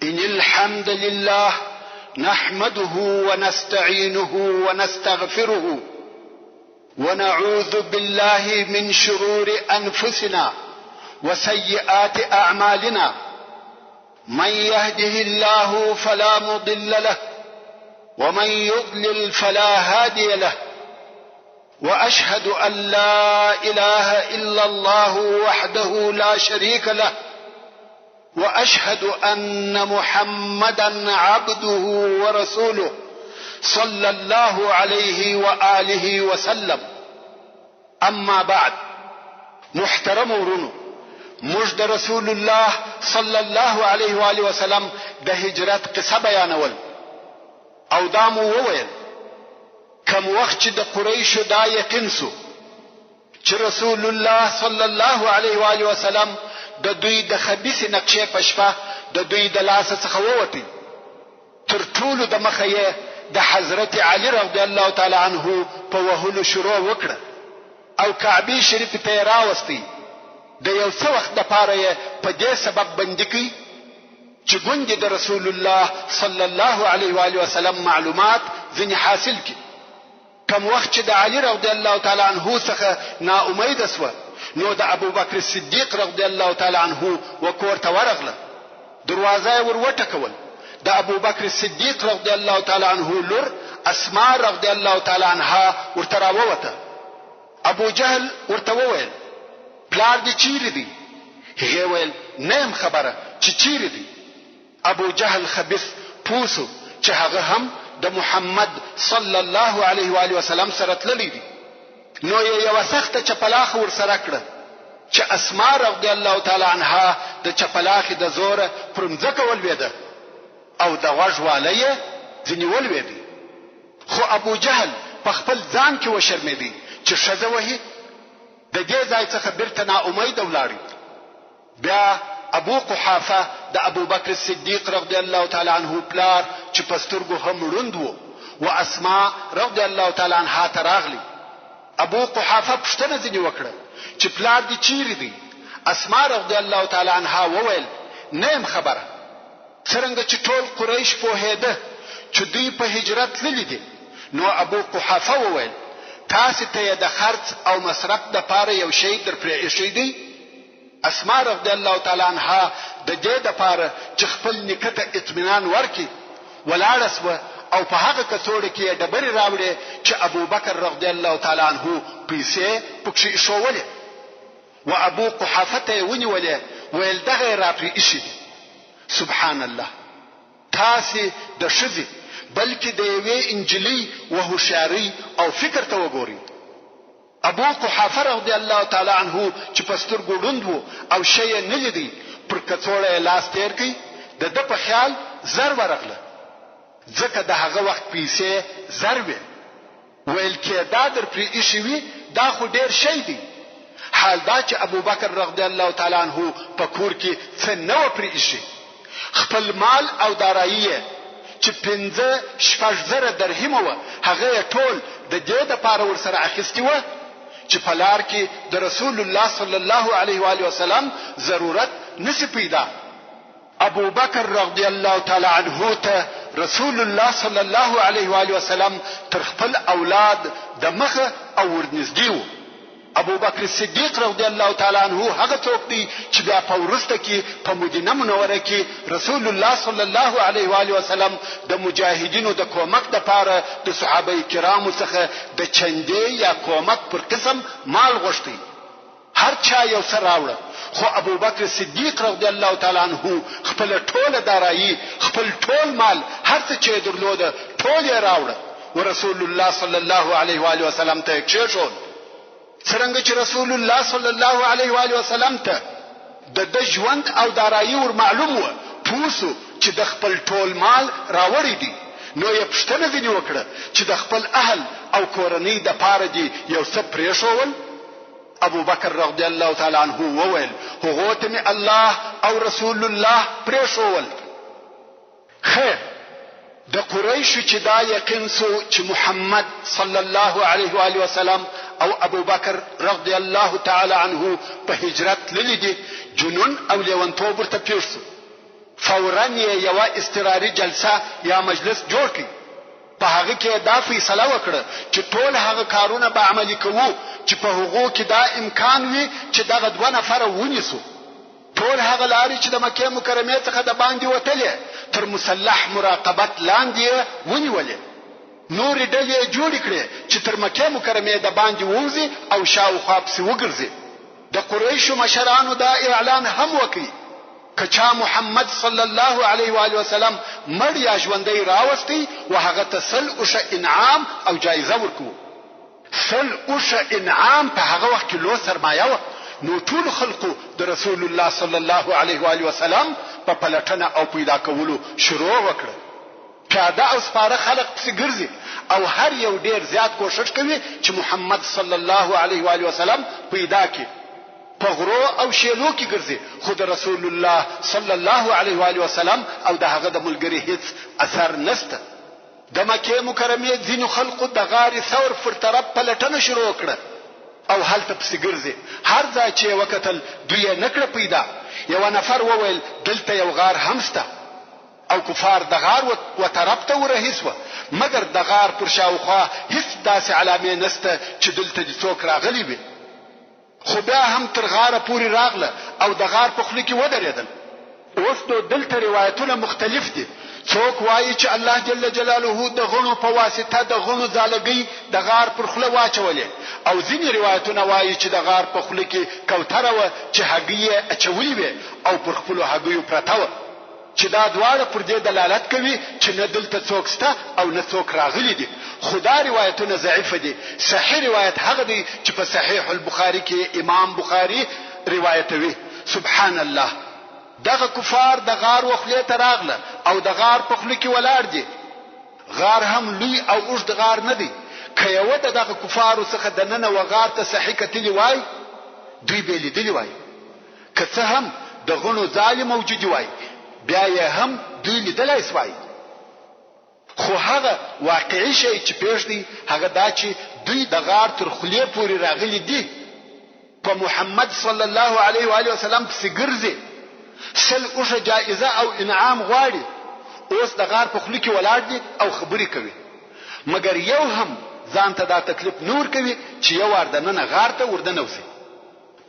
إن الحمد لله نحمده ونستعينه ونستغفره ونعوذ بالله من شرور أنفسنا وسيئات أعمالنا من يهده الله فلا مضل له ومن يضلل فلا هادي له واشهد ان لا اله الا الله وحده لا شريك له واشهد ان محمدا عبده ورسوله صلى الله عليه واله وسلم اما بعد محترم ورونو موږ د رسول الله صلی الله علیه و آله وسلم د هجرت قصه بیانول او دا مو وویل کوم وخت چې د قریشو دا یقین سو چې رسول الله صلی الله علیه و آله وسلم د دوی د خبیثې نقشې په شپه د دوی د لاسه څخه ووتی، تر ټولو د مخه یې د حضرت علی رضی الله تعالی عنه په وهلو شروع وکړه او کعبې شریفې ته یې راوستی، د یو څه وخت لپاره یې په دې سبب بندي کړ چې ګوندې د رسول الله صلی الله علیه و آله وسلم معلومات ځنې حاصل کړي. کوم وخت چې د علي رضی الله تعالی عنه څخه نا امیده شوه نو د ابوبکر صدیق رضی الله تعالی عنه و کور ته ورغله، دروازه یې ور وټکول، د ابوبکر صدیق رضی الله تعالی عنه لور اسماء رضی الله تعالی عنها ورته راووته، ابوجهل ورته وویل، پلار دې چیرې دی؟ هغې ویل، نه یم خبره چې چیرې دی؟ ابوجهل خبیث پوه شو چې هغه هم د محمد صلی الله علیه و آله وسلم سره تللی دی، نو یې یوه سخته چپلاخه ورسره کړه چې اسماء رضی الله تعالی عنها د چپلاخې د زوره پر مځکه ولوېده او د غوږ والی یې ځینې ولوېدی. خو ابوجهل په خپل ځان کې وشرمېدی چې ښځه وهي، د دې ځای څخه بیرته نا امیده ولاړی. بیا ابو قحافه د ابوبکر صدیق رضی الله تعالی عنه پلار چې په سترګو هم ړوند وو و اسماء رضی الله تعالی عنها ته راغلی. ابو قحافه پوښتنه ځینې وکړه چې پلار دې چیرې دی؟ اسماء رضی الله تعالی عنها وویل، نه یم خبره. څرنګه چې ټول قریش پوهېده چې دوی په هجرت تللي دي نو ابو قحافه وویل، تاسې ته یې د خرڅ او مصرف لپاره یو شی در پرې ایښی دی؟ اسماء رضی الله تعالی عنها د دې لپاره چې خپل نیکه ته اطمینان ورکړي ولاړه شوه او په هغه کڅوړه کې یې ډبرې راوړې چې ابوبکر رضی الله تعالی عنه پیسې پکښې ایښوولې و ابو قحافه ته یې ونیولې ویل دغه یې راپرې ایښي دي. سبحان الله! تاسې د ښځې بلکې د یوې انجلۍ و هوښیارۍ او فکر ته وګورئ. ابو قحافه رضی الله تعالی عنه چې په سترګو ړوند وو او شی یې نه لیدی، پر کڅوړه یې لاس تېر کړ، د ده په خیال زر ورغله، ځکه د هغه وخت پیسې زر وې. ویل کېدا در پرې ایښي وي، دا خو ډېر شی دی. حال دا چې ابوبکر رضی الله تعالی عنه په کور کې څه نه وه پرې ایښي. خپل مال او دارایي یې چې پنځه 6000 درهمه وه هغه یې ټول د دې لپاره ورسره اخیستي وه چې په لار کې د رسول الله صلی الله علیه و آله وسلم ضرورت نشي پیدا. ابوبکر رضی الله تعالی عنه ته رسول الله صلی الله علیه و آله وسلم تر خپل اولاد د مخه او ورنږدې وو. ابوبکر صدیق رضی الله تعالی عنه هغه څوک دی چې بیا په وروسته کې په مدینه منوره کې رسول الله صلی الله علیه و آله وسلم د مجاهدینو د کومک لپاره د صحابه کرامو څخه د چندې یا کومک پر قسم مال غوښتی. هر چا یو څه راوړه خو ابوبکر صدیق رضی الله تعالی عنه خپله ټوله دارایي، خپل ټول مال، هر څه چې یې درلوده ټول یې راوړه ورسول الله صلی الله علیه و آله وسلم ته یې کښېښود. څرنګه چې رسول الله صلی الله علیه و آله وسلم ته د ده ژوند او دارایي ور معلوم وه، پوه شو چې ده خپل ټول مال راوړی دی، نو یې پوښتنه ځینې وکړه چې د خپل اهل او کورنۍ دپاره دې یو څه پرېښوول؟ ابوبکر رضی الله تعالی عنه وویل، هغو ته مې الله او رسول الله پرېښوول. خیر، د قریشو چې دا یقین شو چې محمد صلی الله علیه و آله وسلم او ابوبکر رضی الله تعالی عنه په هجرت تللي دي، جنون او لیونتوب ورته پېښ شو. فوراً یې یوه اضطراري جلسه یا مجلس جوړ کړ. په هغه کې یې دا فیصله وکړه چې ټول هغه کارونه به عملي کوو چې په هغو کې دا امکان وي چې دغه دوه نفره ونیسو. ټول هغه لارې چې د مکې مکرمې څخه د باندې وتلې تر مسلح مراقبت لاندې یې ونیولې. نورې ډلې یې جوړې کړې چې تر مکې مکرمې د باندې ووځي او شاوخوا پسې وګرځي. د قریشو مشرانو دا اعلان هم وکړ، که چا محمد صلی الله علیه و آله وسلم مړ یا ژوندی راوستی و هغه ته 100 اوښه انعام او جایزه ورکوو. 100 اوښه انعام په هغه وخت کې لو سرمایه وه، نو ټولو خلقو د رسول الله صلی الله علیه و آله وسلم په پلټنه او پیدا کولو شروع وکړه. پیاده او سپاره خلق پسې ګرځي او هر یو ډېر زیات کوښښ کوي چې محمد صلی الله علیه و آله وسلم پیدا کړي. په غرو او شېلو کې ګرځي خو د رسول الله صلی الله علیه و آله وسلم او د هغه د ملګري هیڅ اثر نشته. د مکې مکرمې ځینو خلقو د غار ثور پر طرف پلټنه شروع کړه او هلته پسې ګرځي، هر ځای چې یې وکتل دوی یې نه کړه پیدا. یوه نفر وویل دلته یو غار هم شته. او کفار د غار و طرف ته ورهي سوه، مګر د غار پر شاوخوا هیڅ داسې علامې نشته چې دلته دې څوک راغلي وي. خو بیا هم تر غاره پورې راغله او د غار په خوله کې ودرېدل. اوس نو دلته روایتونه مختلف دي، څوک وايي چې الله جل جلاله د غڼو په واسطه د غڼو ځالګۍ د غار پر خوله واچولې او ځینې روایتونه وايي چې د غار په خوله کې کوتره وه چې هګۍ یې اچولې وې او پر خپلو هګیو پرته وه. چې دا دواړه پر دې دلالت کوي چې نه دلته څوک شته او نه څوک راغلي دي، خو دا روایتونه ضعیف دي، صحیح روایت هغه دی چې په صحیح البخاري کې یې امام بخاري روایتوي. سبحان الله! دغه کفار د غار و خولې ته راغله او د غار په خوله کې ولاړ دي، غار هم لوی او اوږد غار نه دی، که یوه د دغه کفارو څخه دننه و غار ته صحیح کتلي وای، دوی به یې لیدلي وای. که څه هم د غڼو ځالې موجودې وای، بیا یې هم دوی لیدلای شوای، خو هغه واقعي شی چې پېښ دی، هغه دا چې دوی د غار تر خولې پورې راغلي دي، په محمد صلی الله علیه و آله وسلم پسې ګرځي، 100 اوښه جایزه او انعام غواړي، اوس د غار په خوله کې ولاړ دي او خبرې کوي، مګر یو هم ځان ته دا تکلیف نه ورکوي چې یو وار دننه غار ته وردنوځي.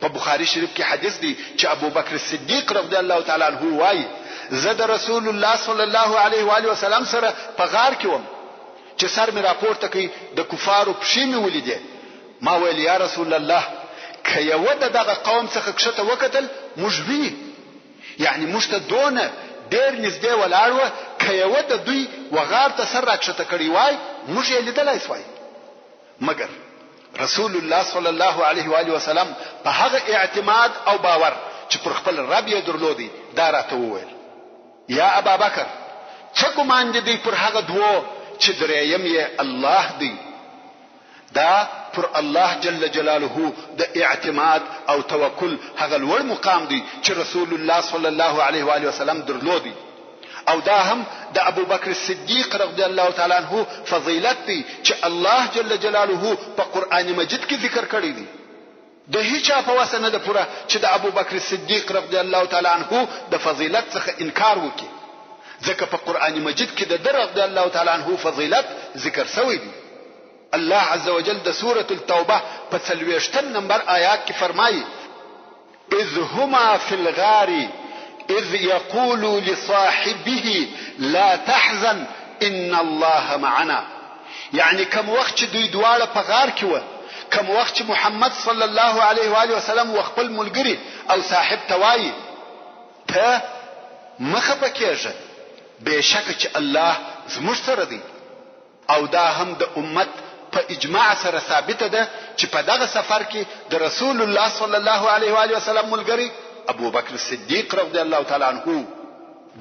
په بخاري شریف کې حدیث دی چې ابوبکر صدیق رضی الله تعالی عنه وايي، زه د رسول الله صلی الله علیه و آله وسلم سره په غار کې وم چې سر مې راپورته کړ د کفارو پښې مې ولیدې، ما ویل یا رسول الله که یوه د دغه قوم څخه کښته وکتل موږ ویني، یعنې موږ ته دونه ډېر نږدې ولاړ وه که یوه د دوی و غار ته سر راکښته کړی وای موږ یې لیدلای شوای. مګر رسول الله صلی الله علیه و آله وسلم په هغه اعتماد او باور چې پر خپل رب یې درلودی دا راته وویل، یا ابابکر! څه ګمان دې دی پر هغه دوو چې درېیم یې الله دی؟ دا پر الله جل جلاله د اعتماد او توکل هغه لوړ مقام دی چې رسول الله صلی الله علیه و آله وسلم درلودی. او دا هم د ابوبکر صدیق رضی الله تعالی عنه فضیلت دی چې الله جل جلاله په قرآن مجید کې ذکر کړی دی. د هیچا په وسه نه ده پوره چې د ابوبکر صدیق رضی الله تعالی عنه د فضیلت څخه انکار وکړي، ځکه په قرآن مجید کې د ده رضی الله تعالی عنه فضیلت ذکر شوی دی. الله عزوجل د سورة التوبه په څلوېښتم نمبر آیات کې فرمایي. اذ هما فی الغار اذ یقول لصاحبه لا تحزن ان الله معنا یعنی کوم وخت چې دوی دواړه په غار کې وه کوم وخت چې محمد صلی الله علیه و آله وسلم و خپل ملګري او صاحب ته وایي ته مه خفه کېږه بېشکه چې الله زموږ سره دی. او دا هم د امت په اجماع سره ثابته ده چې په دغه سفر کې د رسول الله صلی الله علیه و آله وسلم ملګری ابوبکر صدیق رضی الله تعالی عنه وو.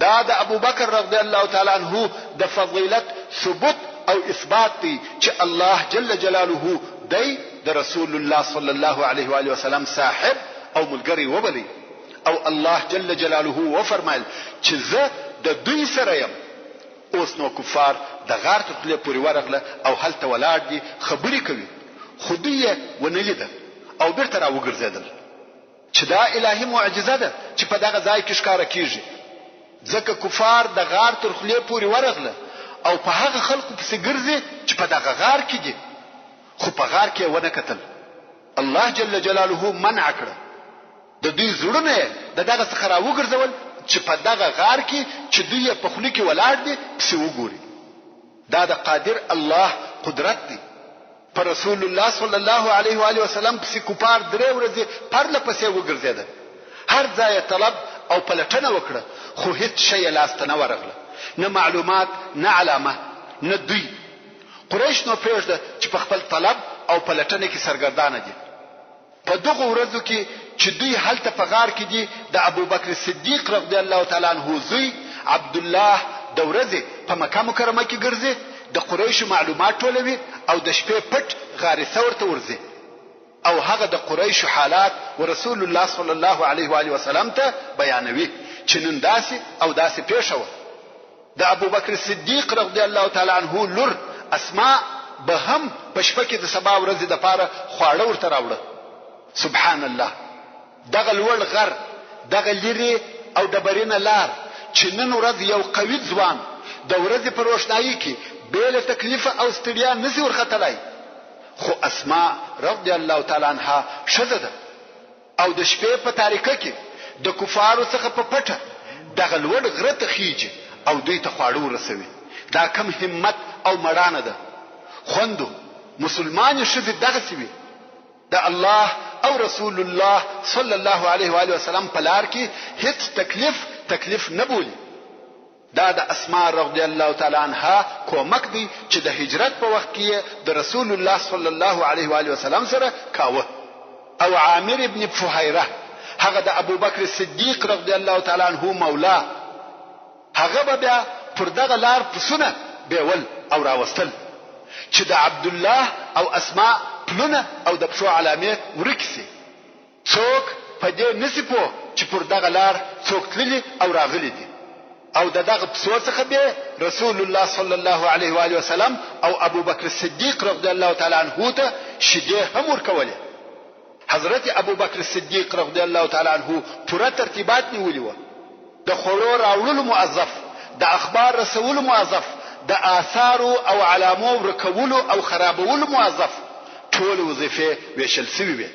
دا د ابوبکر رضی الله تعالی عنه د فضیلت ثبوت او اثبات دی چې الله جل جلاله دی د رسول الله صلی الله علیه و آله وسلم صاحب او ملګری وبلی او الله جل جلاله وفرمایل چې زه د دوی سره یم. اوس نو کفار د غار تر خولې پورې ورغله او هلته ولاړ دي، خبرې کوي، خو دوی یې ونه لیده او بیرته راوګرځېدل. چې دا الهي معجزه ده چې په دغه ځای کې ښکاره کیږي. ځکه کفار د غار تر خولې پورې ورغله او په هغه خلکو پسې ګرځي چې په دغه غار کې دي، خو په غار کې یې ونه کتل. الله جل جلاله منع کړه، د دوی زړونه یې د دغه څخه راوګرځول چې په دغه غار کې چې دوی یې په خوله کې ولاړ دي پسې وګوري. دا د قادر الله قدرت دی. په رسول الله صلی الله علیه و آله وسلم پسې کفار درې ورځې پرله پسې وګرځېدل، هر ځای یې طلب او پلټنه وکړه، خو هیڅ شی یې لاس ته نه ورغله، نه معلومات، نه علامه، نه دوی. قریش نو پرېږده چې په خپل طلب او پلټنه کې سرګردانه دي. په دغو ورځو کې چې دوی هلته په غار کې دي، د ابوبکر صدیق رضی الله تعالی عنه زوی عبدالله د ورځې په مکه مکرمه کې ګرځي، د قریشو معلومات ټولوي او د شپې پټ غار ثور ته ورځي او هغه د قریشو حالات ورسول الله صلی الله علیه و آله وسلم ته بیانوي چې نن داسې او داسې پېښه وه. د ابوبکر صدیق رضی الله تعالی عنه لور اسماء به هم په شپه کې د سبا ورځې لپاره خواړه ورته راوړه. سبحان الله! دغه لوړ غر، دغه لیرې او ډبرینه لار چې نن ورځ یو قوي ځوان د ورځې په روښنایي کې بې له تکلیفه او ستړیا نه شي ورختلای، خو اسماء رضی الله تعالی عنها ښځه ده. او د شپې په تاریکه کې د کفارو څخه په پټه دغه لوړ غره ته خیژي او دوی ته خواړه ورسوي، دا کوم همت او مړانه ده؟ خوندو! مسلمانې ښځې دغسې وي، د الله او رسول الله صلی الله علیه وآله وسلم په لار کې هیڅ تکلیف تکلیف نه بولي. دا د اسماء رضی الله تعالی عنها کومک دی چې د هجرت په وخت کې یې د رسول الله صلی الله علیه و آله وسلم سره کاوه. او عامر ابن فهیره هغه د ابوبکر صدیق رضی الله تعالی عنه مولا هغه به بیا پر دغه لار پسونه بیول او راوستل چې د عبدالله او اسماء پلونه او د پښو علامې ورکې شي. څوک په دې نه شي پوه چې پر دغه لار څوک تللي او راغلي دي او د دغه پسو څخه بې رسول الله صلی الله علیه و آله وسلم او ابوبکر صدیق رضی الله تعالی عنه ته شیدې هم ورکولې. حضرت ابوبکر صدیق رضی الله تعالی عنه پوره ترتیبات نیولي وه، د خوړو راوړلو موظف، د اخبار رسولو موظف، د آثارو او علامو ورکولو او خرابولو موظف، ټولې وظیفې ویشل شوې وې.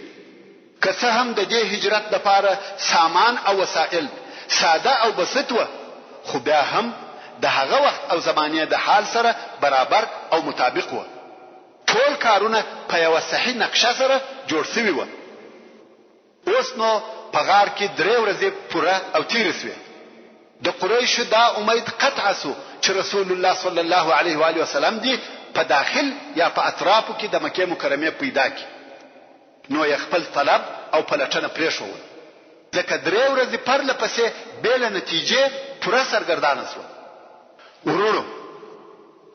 که څه هم د دې هجرت لپاره سامان او وسایل ساده او بسیط وه، خو بیا هم د هغه وخت او زمانې د حال سره برابر او مطابق وه. ټول کارونه په یوه صحیح نقشه سره جوړ شوي وه. اوس نو په غار کې درې ورځې پوره او تېرې شوې. د قریشو دا امید قطع شو چې رسول الله صلی الله علیه و آله وسلم دې په داخل یا په اطرافو کې د مکې مکرمې پیدا کړي. نو یې خپل طلب او پلټنه پرېښوول، ځکه درې ورځې پرله پسې بې له نتیجې پوره سرګردانه شول. وروڼو!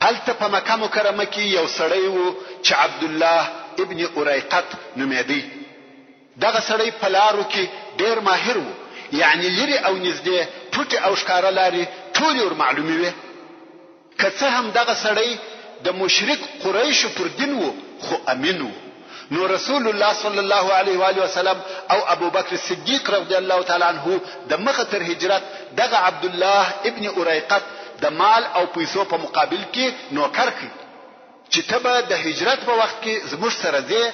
هلته په مکه مکرمه کې یو سړی و چې عبدالله ابن اریقط نومېدی. دغه سړی په لارو کې ډېر ماهر و، یعنې لیرې او نږدې، پټې او ښکاره لارې ټولې ور معلومې وې. که څه هم دغه سړی د مشرک قریشو پر دین وو خو امین وو نو رسول الله صلی الله علیه و آله وسلم او ابوبکر صدیق رضی الله تعالی عنه د مخه تر هجرت دغه عبدالله ابن اریقط د مال او پیسو په مقابل کې نوکر کړ چې ته به د هجرت په وخت کې زموږ سره ځې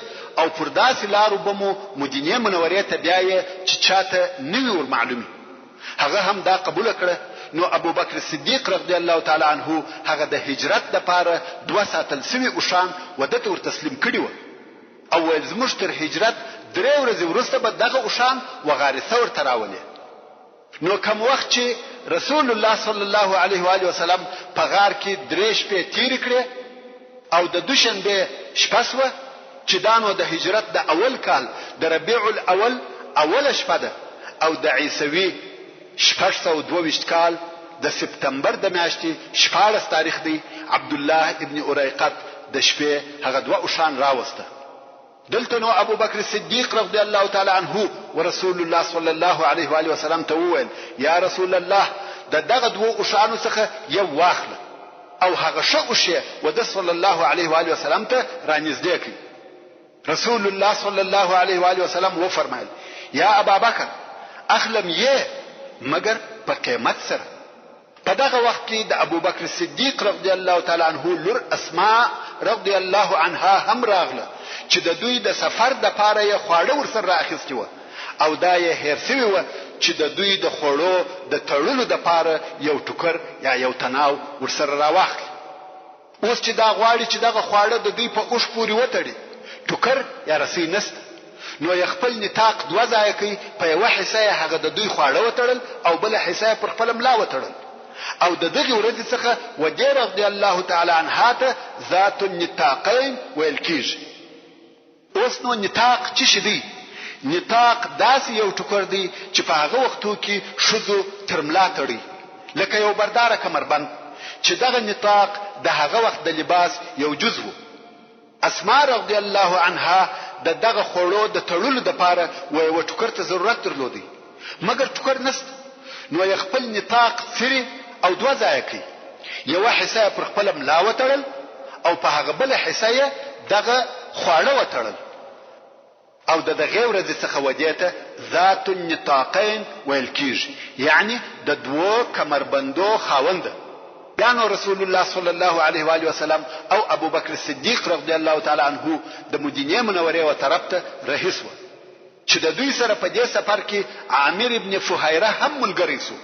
او پر داسې لارو به مو مدینې منورې ته بیایې چې چاته نه وي ور معلومې. هغه هم دا قبوله کړه، نو ابوبکر صدیق رضی الله تعالی عنه هغه د هجرت لپاره دوه ساتل شوي اوښان و ده ته ور تسلیم کړي وه او ویل زموږ تر هجرت درې ورځې وروسته به دغه اوښان و غار ثور ته راولې. نو کوم وخت چې رسول الله صلی الله علیه و آله وسلم په غار کې درې شپې تېرې کړې او د دوشنبې شپه شوه چې دا نو د هجرت د اول کال د ربیع الاول اوله شپه ده او د عیسوي 622 کال د سپتمبر د میاشتې 16 تاریخ دی، عبدالله ابن اریقط د شپې هغه دوه اوښان راوسته. دلته نو ابوبکر صدیق رضی الله تعالی عنه ورسول الله صلی الله علیه و آله وسلم ته وویل، یا رسول الله د دغه دوو اوښانو څخه یو واخله او هغه ښه اوښ یې وده صلی الله علیه و آله وسلم ته رانږدې کړ. رسول الله صلی الله علیه و آله وسلم وفرمایل، یا ابابکر اخلم یې مګر په قیمت سره. په دغه وخت کې د ابوبکر صدیق رضی الله تعالی عنه لور اسماء رضی الله عنها هم راغله چې د دوی د سفر دپاره یې خواړه ورسره را اخیستي وه او دا یې هېر شوي وه چې د دوی د خوړو د تړلو دپاره یو ټوکر یا یو تناو ورسره راواخلي. اوس چې دا غواړي چې دغه خواړه د دوی په اوښ پورې وتړي، ټوکر یا رسۍ نشته، نو یې خپل نطاق دوه ځایه کړ، په یوه حصه یې هغه د دوی خواړه وتړل او بله حصه یې پر خپله ملا وتړل او د دغې ورځې څخه و دې رضی الله تعالی عنها ته ذات النطاقین ویل کیږي. اوس نو نطاق څه شي دی؟ نطاق داسې یو ټوکر دی چې په هغه وختو کې ښځو تر ملا تړی لکه یو برداره کمربند چې دغه نطاق د هغه وخت د لباس یو جز وو. اسماء رضی الله عنها د دغه خوړو د تړلو لپاره و یوه ټوکر ته ضرورت درلودی مګر ټوکر نشته نو یې خپل نطاق څیرې او دوه ځایه کړ، یوه حصه یې پر خپله ملا وتړل او په هغه بله حصه یې دغه خواړه وتړل او د دغې ورځې څخه ودې ته ذات النطاقین ویل کیږي یعنې د دوو کمربندو خاونده. بیا نو رسول الله صلی الله علیه و آله وسلم او ابوبکر صدیق رضی الله تعالی عنه د مدینې منورې و طرف ته رهي شوه. چې د دوی سره په دې سفر کې عامر ابن فهیره هم ملګری شو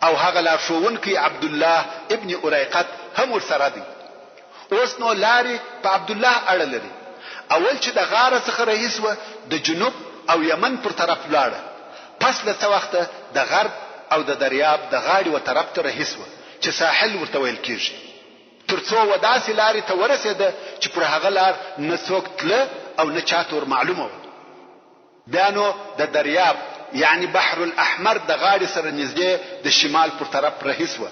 او هغه لارښوونکی عبدالله ابن اریقط هم ورسره دی. اوس نو لارې په عبدالله اړه لري. اول چې د غاره څخه رهي شوه د جنوب او یمن پر طرف ولاړه، پس له څه وخته د غرب او د دریاب د غاړې و طرف ته رهي شوه چې ساحل ورته ویل کیږي. تر څو و داسې لارې ته ورسېده چې پر هغه لار نه څوک تله او نه چاته ور معلومه وه. بیا نو د دریاب یعنې بحر الاحمر د غاړې سره نږدې د شمال پر طرف رهي شوه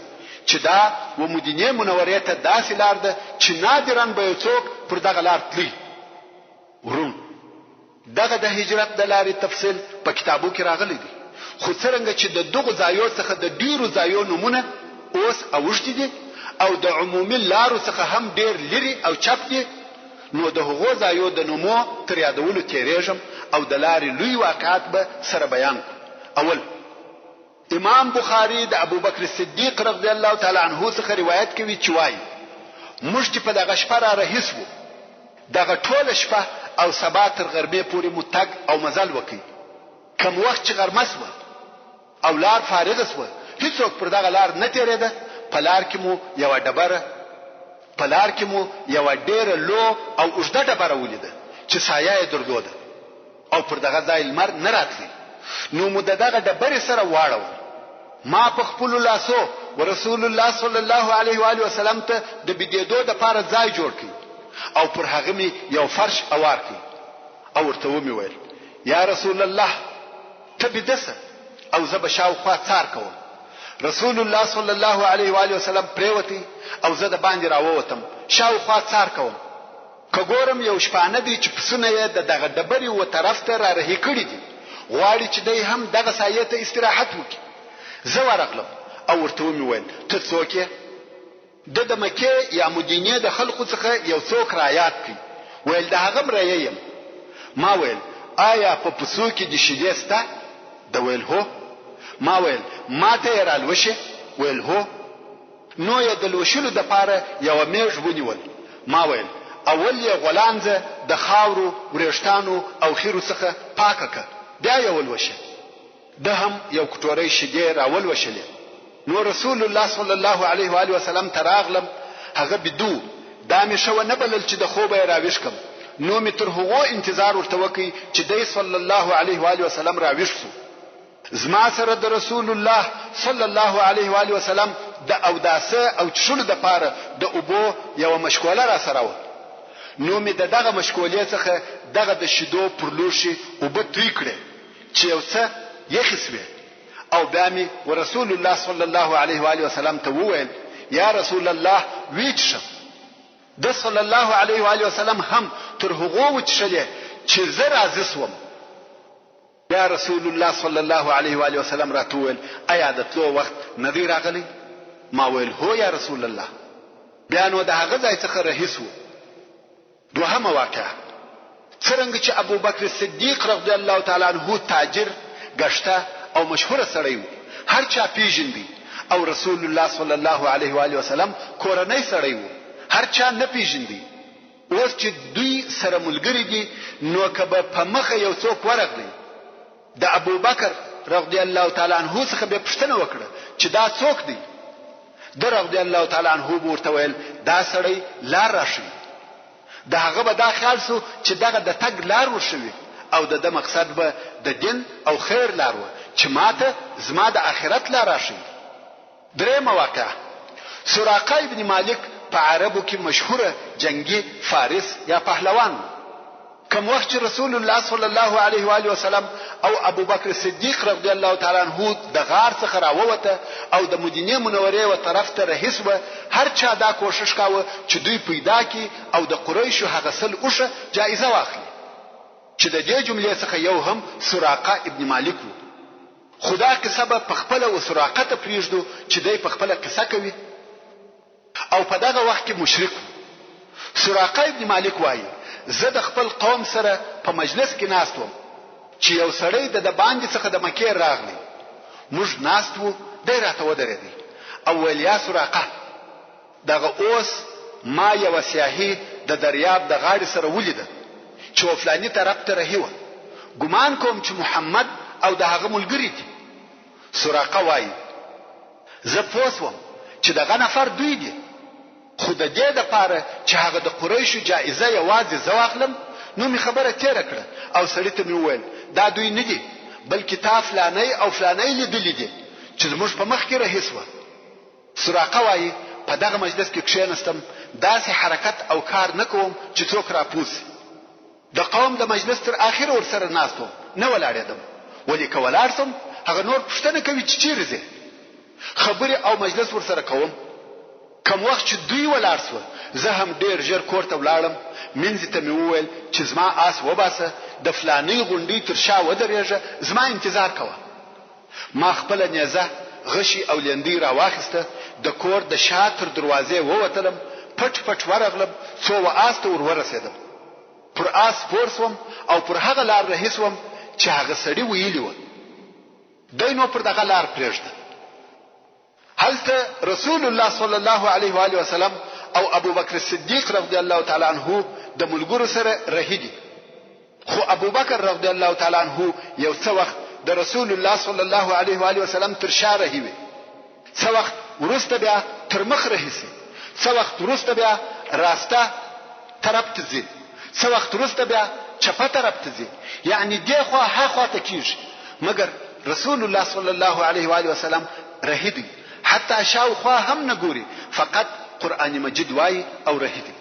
چې دا و مدینې منورې ته داسې لار ده چې نادراً به یو څوک پر دغه لار تلی. وروڼو! دغه د هجرت د لارې تفصیل په کتابو کې راغلی دی، خو څرنګه چې د دغو ځایو څخه د ډېرو ځایو نومونه اوس اوښتي دي او د عمومي لارو څخه هم ډېر لرې او چپ دي، نو د هغو ځایو د نومو تر یادولو تېرېږم او د لارې لوی واقعات به سره بیان کړو. اول. امام بخاري د ابوبکر صدیق رضی الله تعالی عنه څخه روایت کوي چې وايي، موږ چې په دغه شپه را رهي شوو، دغه ټوله شپه او سبا تر غرمې پورې مو تګ او مزل وکړ، کوم وخت چې غرمه شوه او لار فارغه شوه، هیڅوک پر دغه لار نه تېرېده، په لار کې مو یوه ډبره په لار کې مو یوه ډېره لو او اوږده ډبره ولیده چې سایه یې درلوده. او پر دغه ځای لمر نه راتلی نو مو د دغه ډبرې سره واړول. ما په خپلو لاسو ورسول الله صلی الله علیه و آله وسلم ته د بیدېدو دپاره ځای جوړ کړ او پر هغه مې یو فرش اوار کړ او ورته ومې ویل، یا رسول الله! ته بیده شه او زه به شاوخوا څار کوم. رسول الله صلی الله علیه و آله وسلم پرېوتی او زه د باندې راووتم، شاوخوا څار کوم. که ګورم یو شپانه دی چې پسونه یې د دغه ډبرې و طرف ته را رهي کړي دي، غواړي چې دی هم دغه سایې ته استراحت وکړي. زه ورغلم او ورته ومې ویل، ته څوک یې؟ ده د مکې یا مدینې د خلقو څخه یو څوک را یاد کړ، ویل د هغه مریی یم. ما ویل، آیا په پسو کې دې شیدې شته؟ ده ویل، هو. ما ویل، ماته یې رالوشې؟ ویل، هو. نو یې د لوشلو دپاره یوه مېږ ونیول، ما ویل، اول یې غولانځه د خاورو، ورېښتانو او خیرو څخه پاکه که، بیا یې ولوشه. ده هم یو کټوری شیدې راولوشلې. نو رسول الله صلی الله علیه و آله وسلم ته راغلم، هغه بیده و، دا مې ښه ونه بلل چې د خوبه یې راویښ کړم، نو مې تر هغو انتظار ورته وکړ چې دی صلی الله علیه و آله وسلم راویښ شو. زما سره د رسول الله صلی الله علیه و آله وسلم د اوداسه او چښلو دپاره د اوبو یوه مشکوله راسره وه، نو مې د دغه مشکولې څخه دغه د شیدو پر لوښي اوبه توی کړې چې یو څه یخې شوې او بیا مې ورسول الله صلی الله علیه و آله وسلم ته وویل، یا رسول الله ویې چښه. ده صلی الله علیه و آله وسلم هم تر هغو وچښلې چې زه راضي شوم. بیا رسول الله صلی الله علیه و آله وسلم راته وویل، ایا د تلو وخت نه دی راغلی؟ ما ویل، هو یا رسول الله. بیا نو د هغه ځای څخه رهي شوو. دوهمه واقعه، څرنګه چې ابوبکر صدیق رضی الله تعالی عنه تاجر، ګشته او مشهوره سړی و، هر چا پېژندی او رسول الله صلی الله علیه و آله وسلم کورنی سړی وو، هر چا نه پېژندی. اوس چې دوی سره ملګري دي نو که به په مخه یو څوک ورغلی د ابوبکر رضی الله تعالی عنه څخه به پوښتنه وکړه چې دا څوک دی؟ ده رضی الله تعالی عنه به ورته ویل دا سړی لار راښیي. د هغه به دا خیال شو چې دغه د تګ لار ورښوي او د ده مقصد به د دین او خیر لار وه چې ماته زما د آخرت لار راښیي. درېیمه واقعه، سراقه ابن مالک په عربو کې مشهوره جنګي فارس یا پهلوان وو. کوم وخت چې رسول الله صلی الله علیه و آله وسلم او ابوبکر صدیق رضی الله تعالی عنه د غار څخه راووته او د مدینې منورې و طرف ته رهي شوه، هر چا دا کوښښ کاوه چې دوی پیدا کړي او د قریشو هغه 100 اوښه جایزه واخلي چې د دې جملې څخه یو هم سراقه ابن مالک وو. خو دا قصه به په خپله و سراقه ته پرېږدو چې دی په خپله قصه کوي او په دغه وخت کې مشرک وو. سراقه ابن مالک وايي، زه د خپل قوم سره په مجلس کې ناست وم چې یو سړی د دباندې څخه د مکې راغلی، موږ ناست وو، دی راته ودرېدی او ویل، یا سراقه! دغه اوس ما یوه سیاهي د دریاب د غاړې سره ولیده چې و فلاني طرف ته رهي وه، ګمان کوم چې محمد او د هغه ملګري دي. سراقه وايي، زه پوه شوم چې دغه نفر دوی دي، خو د دې لپاره چې هغه د قریشو جایزه یوازې زه واخلم نو مې خبره تېره کړه او سړي ته مې وویل، دا دوی نه دي، بلکې تا فلانی او فلانی لیدلي دي چې زموږ په مخ کې رهي شوه. سراقه وايي، په دغه مجلس کې کښېنستم، داسې حرکت او کار نه کوم چې څوک راپوه شي. د قوم د مجلس تر اخره ورسره ناست وم، نه ولاړېدم، ولې که ولاړ شم، هغه نور پوښتنه کوي چې چېرې ځې؟ خبرې او مجلس ورسره کوم. کوم وخت چې دوی ولاړ شوه، زه هم ډېر ژر کور ته ولاړم، مینځې ته مې وویل چې زما آس وباسه، د فلانۍ غونډۍ تر شا ودرېږه، زما انتظار کوه. ما خپله نېزه، غشی او لېندۍ راواخیسته، د کور د شا تر دروازې ووتلم، پټ پټ ورغلم، څو و آس ته ور ورسېدم. پر آس سپور شوم او پر هغه لار رهي شوم چې هغه سړي ویلي وه. دی نو پر دغه لار پرېږده. هلته رسول الله صلی الله علیه و آله وسلم او ابوبکر صدیق رضی الله تعالی عنه د ملګرو سره رهي دي خو ابوبکر رضی الله تعالی عنه یو څه وخت د رسول الله صلی الله علیه و آله وسلم تر شا رهي وي څه وخت وروسته بیا تر مخ رهي سي څه وخت وروسته بیا راسته طرف ته ځي څه وخت وروسته بیا چپه طرف ته ځي یعنی دې خوا ها خوا ته کیږي مګر رسول الله صلی الله علیه و آله وسلم رهي دی حتی شاوخوا هم نه ګوري فقط قرآن مجید وایي او رهي دی.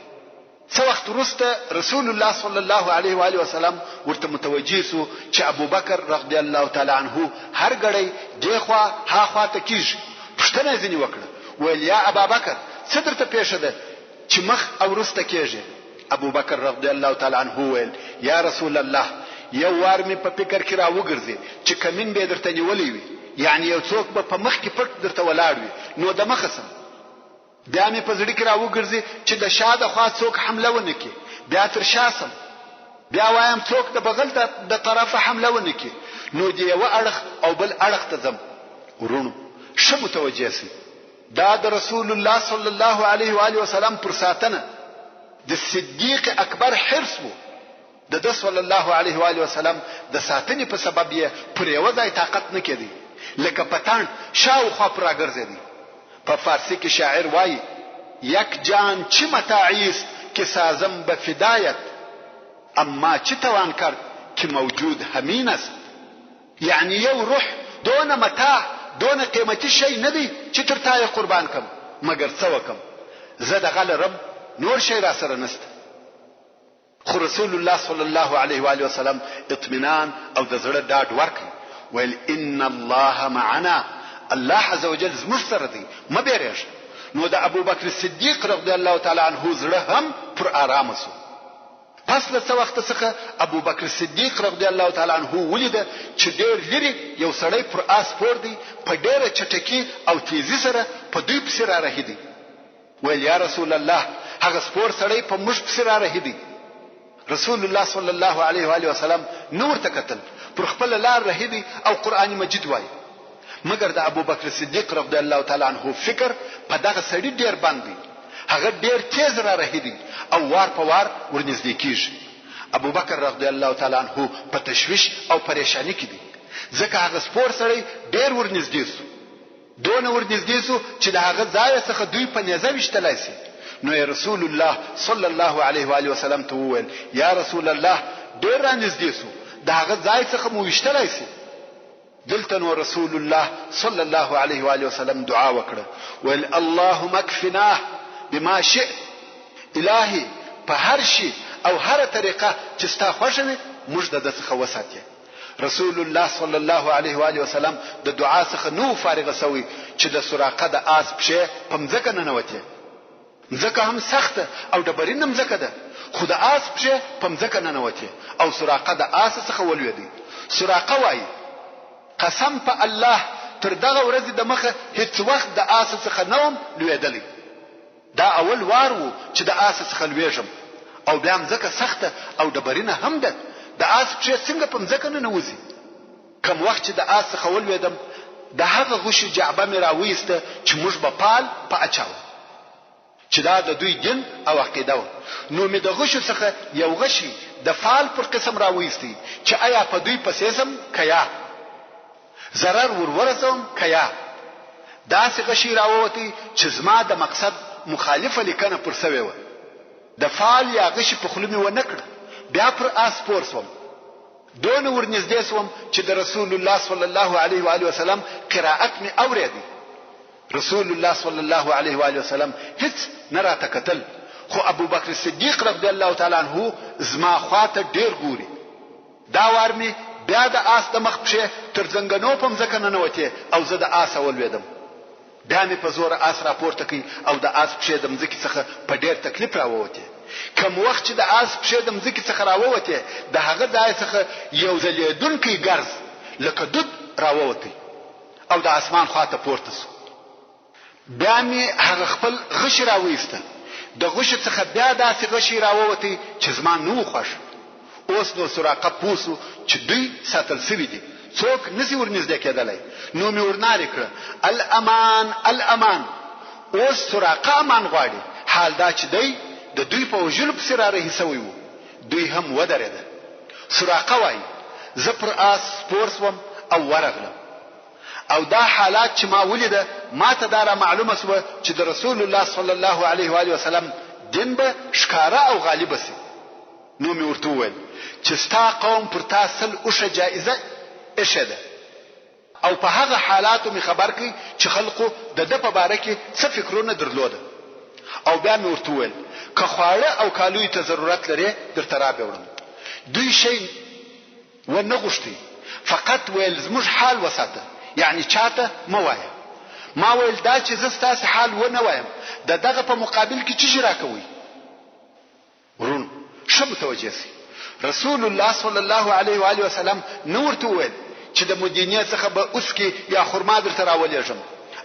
څه وخت وروسته رسول الله صلی الله علیه و آله وسلم ورته متوجه سو چې ابوبکر رضی الله تعالی عنه هر ګړی دې خوا ها خوا ته کیږي پوښتنه یې ځینې وکړه ویل یا ابابکر څه درته پېښه ده چې مخ او وروسته کېږې؟ ابوبکر رضی الله تعالی عنه وویل، یا رسول الله! یو وار مې په فکر کې راوګرځي چې کمین به یې درته نیولی وي، یعنې یو څوک به په مخ کې پټ درته ولاړ وي، نو دمخه شم. بیا مې په زړه کې راوګرځي چې د شا د خوا څوک حمله ونه کړي، بیا تر شا شم. بیا وایم څوک د بغل د طرفه حمله ونه کړي، نو د یوه اړخ او بل اړخ ته ځم. وروڼو! ښه متوجه شئ! دا د رسول الله صلی الله علیه و آله وسلم پر ساتنه د صدیق اکبر حرص وو، د ده صلی الله علیه و آله وسلم د ساتنې په سبب یې پر یوه ځای طاقت نه کېدی، لکه پتڼ شا و خوا پر راګرځېدی. په فارسي کې شاعر وايي، یک جان چه متاعی است که سازم به فدایت، اما چه توان کرد که موجود همین است. یعنی یو روح دونه متاع دونه قیمتي شی نه دی چې تر تا یې قربان کړم مګر څه وکړم زه دغه لرم نور شی راسره نشته خو رسول الله صلی الله علیه و آله وسلم اطمینان او د زړه ډاډ ورکړ ویل ان الله معنا الله عز وجل زموږ سره دی مه بیریږه نو د ابوبکر صدیق رضی الله تعالی عنه زړه هم پر آرامه شو پس له څه وخته څخه ابوبکر صدیق رضی الله تعالی عنه ولیده چې ډېر لرې یو سړی پر آس سپور دی، په ډېره چټکي او تېزي سره په دوی پسې را رهي دی. ویل، یا رسول الله! هغه سپور سړی په موږ پسې را رهي دی. رسول الله صلی الله علیه وآله وسلم نه ورته کتل، پر خپله لار رهي دی او قرآن مجید وایي. مګر د ابوبکر صدیق رضی الله تعالی عنه فکر په دغه سړي ډېر بند دی، هغه ډېر تېز را رهي دی او وار په وار ورنږدې کېږي. ابوبکر رضی الله تعالی عنه په تشویش او پریشاني کې دی، ځکه هغه سپور سړی ډېر ورنږدې شو. دونه ورنږدې شو چې د هغه ځایه څخه دوی په نیزه ویشتلای شي، نو یې رسول الله صلی الله علیه وآله وسلم ته وویل، یا رسول الله! ډېر رانږدې شو، د هغه ځای څخه مو ویشتلای شي. دلته نو رسول الله صلی الله علیه وآله وسلم دعا وکړه، ویل، اللهم اکفناه بما شئت، الهي په هر شي او هره طریقه چې ستا خوښه وي موږ د ده څخه وساتې. رسول الله صلی الله علیه وآله وسلم د دعا څخه نه وو فارغ شوی چې د سراقه د آس پښې په مځکه ننوتې. مځکه هم سخته او ډبرینه مځکه ده، خو د آس پښې په مځکه ننوتې او سراقه د آسه څخه ولوېدی. سراقه وايي، قسم په الله تر دغه ورځې د مخه هیڅ وخت د آسه څخه نه وم لوېدلی. دا اول وار وو چې د آسه څخه لوېږم او بیا مځکه سخته او ډبرینه هم ده، د آس پښې څنګه په مځکه ننوځي؟ کوم وخت چې د آس څخه ولوېدم، د هغه غشي جعبه مې راوایسته چې موږ به پال په اچاوه، چې دا د دوی دین او عقیده وه، نو مې د غشو څخه یو غشی د فال پر قسم راوایستی چې ایا په دوی پسې ځم که یا؟ ضرر ور ورسوم که یا؟ داسې غشی راووتی چې زما د مقصد مخالفه لیکنه پر شوې وه. د فال یا غشي په خوله مې ونه کړه، بیا پر آس سپور شوم. دونه ورنږدې شوم چې د رسول الله صلی الله علیه و آله وسلم قرائت مې اورېدی. رسول الله صلی الله علیه و آله وسلم هیڅ نه راته کتل، خو ابوبکر صدیق رضی الله تعالی عنه زما خواته ډېر ګوري. دا وار مې بیا د آس د مخ پښې تر زنګنو په مځکه ننوتې او زه د آسه ولوېدم. بیا مې په زوره آس راپورته کړ او د آس پښې د مځکې څخه په ډېر تکلیف راووتې. کوم وخت چې د آس پښې د مځکې څخه راووتې، د هغه ځای څخه یو ځلېدونکی ګرز لکه دود راووتی او د آسمان خواته پورته شو. بیا مې هغه خپل غشی راوایسته، د غشي څخه بیا داسې غشی راووتی چې زما نه و خوښ. اوس نو سراقه پوه شو چې دوی ساتل شوي دي، څوک نه شي ورنږدې کېدلی، نو مې ورنارې کړه، الامان، الامان! اوس سراقه امان غواړي، حال دا چې دی د دوی په وژلو پسې رارهي شوی و. دوی هم ودرېدل. سراقه وايي، زه پر آس سپور شوم او ورغلم. او دا حالات چې ما ولیده ماته دا را معلومه شوه چې د رسول الله صلی الله علیه و آله وسلم دین به ښکاره او غالبه شي. نو مې ورته وویل چې ستا قوم پر تا 100 اوښه جایزه ایښې ده او په هغه حالاتو مې خبر کړ چې خلقو د ده په باره کې څه فکرونه درلوده او بیا مې ورته وویل که خواړه او کالیو ته ضرورت لرې درته رابې وړم. دوی شی و نه غوښتی فقط ویل زموږ حال وساته یعنی چاته مه وایه. ما ویل دا چې زه ستاسې حال و نه وایم د دغه په مقابل کې چیشی راکوئ؟ وروڼو ښه متوجه شئ رسول الله صلی الله علیه و آله وسلم نه ورته وویل چې د مدینې څخه به اوسکې یا خرما درته راولېږم